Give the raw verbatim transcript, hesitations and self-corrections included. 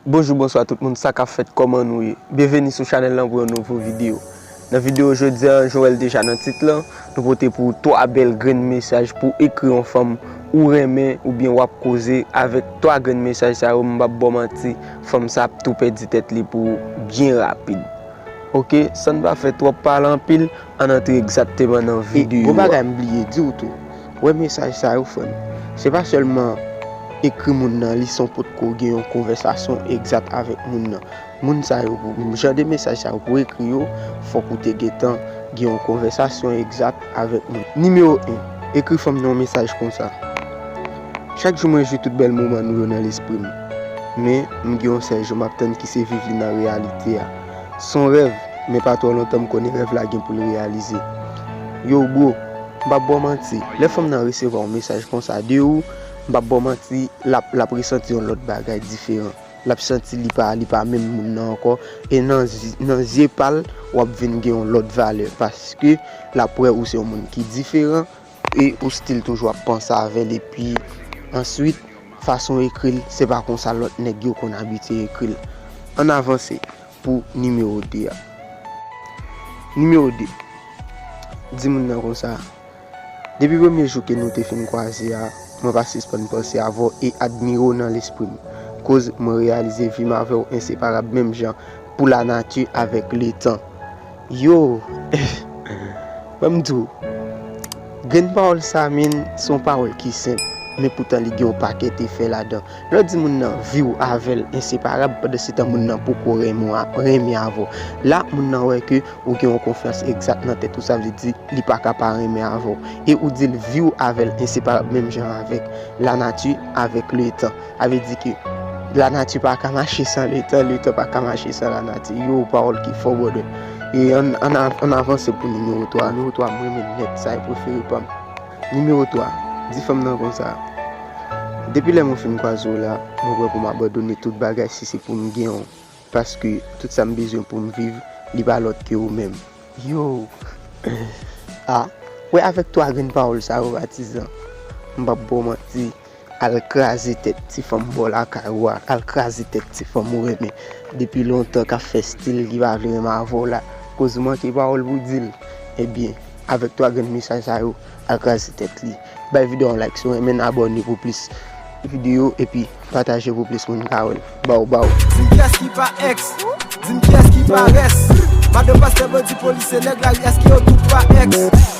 Bonjou, bonswa tout moun, sa k ap fèt, kòman nou ye? Byenveni sou chanèl lan pou yon nouvo videyo. Nan videyo jodi a, jan w wè l deja nan tit lan, nou pote pou ou twa bèl grenn mesaj pou ekri yon fanm ou renmen oubyen w ap koze. Avèk twa grenn mesaj sa yo, m p ap ba w manti, fanm sa ap tou pèdi tèt li pou ou byen rapid. Oke, san n pa fè twòp pale anpil, ann antre egzakteman nan videyo a. E yon bagay m bliye di w tou, wè mesaj sa yo, frè m, se pa sèlman ekri moun nan li san w potko gen yon konvèsasyon egzak avèk moun nan. Moun sa yo, pou jan de mesaj sa yo pou ekri yo, fòk ou te gentan gen yon konvèsasyon egzak avèk moun. Nimewo en, ekri fanm nan yon mesaj konsa: Chak jou mwen jwi tout bèl moman nou yo nan lespri m. Men, m gen yon sèl jou m ap tann ki se viv li nan reyalite a. S on rèv, men pa twò lontan m konnen rèv la gen pou l reyalize. Yo, bro, m p ap ba w manti, lè fanm nan resevwa yon mesaj konsa de ou, m p ap ba w manti, l ap, l ap resanti yon lòt bagay diferan. L ap santi li pa, li pa menm moun nan ankò. E nan zi-, nan zye pa l, w ap vin gen yon lòt valè, paske l ap wè ou se yon moun ki diferan, e ou still toujou ap panse avè l, epi answit, fason w ekri l, se pa konsa lòt nèg yo konn abitye ekri l. Ann avanse pou nimewo de a. Nimewo de, di moun nan konsa: Depi premye jou ke nou te fin kwaze a, mwen pa sispann panse avè w e admire w nan lespri m, koz mwen reyalize vi m avè w enseparab menm jan pou lanati avèk letan. Yo! Ban m di w, grenn pawòl sa, men, se yon pawòl ki senp, men poutan li gen yon pakèt efè ladan. Lè w di moun nan vi w avè l enseparab, pandansetan moun nan poko renmen w a-, renmen avè w. La, moun nan wè ke ou gen yon konfyans egzak nan tèt ou, sa vle di li pa ka pa renmen avè w. E ou di l vi w avè l enseparab menm jan avèk lanati, avèk letan. Sa vle di ke lanati pa ka mache san letan, letan pa ka mache san lanati. Yo, pawòl ki fò, brother. E ann, ann av-, ann avanse pou nimewo twa. Nimewo twa, mwen renmen nèt, sa e prefere pa m. Nimewo twa, di fanm nan konsa: Depi lè mwen fin kwaze w la, mwen prè pou m abandone tout bagay si se pou m gen w. Paske tout sa m bezwen pou m viv, li pa lòt ke ou menm. Yo! A, wè, avèk twa grenn pawòl sa yo, patizan, m p ap ba w manti, al kraze tèt ti fanm bò lakay ou a, al kraze tèt ti fanm ou renmen depi lontan k ap fè stil li pa vle renmen avè w la, koz ou manke pawòl pou w di l. Ebyen, avèk twa grenn mesaj sa yo, al kraze tèt li. Bay videyo a yon like si w renmen l, abòne pou plis videyo, epi pataje pou plis moun ka wè l. Baw, baw. Di m kiyès ki pa èks, di m kiyès ki pa rès. Madan pastè, bandi, polisye, nèg lari, èske yo tout pa èks?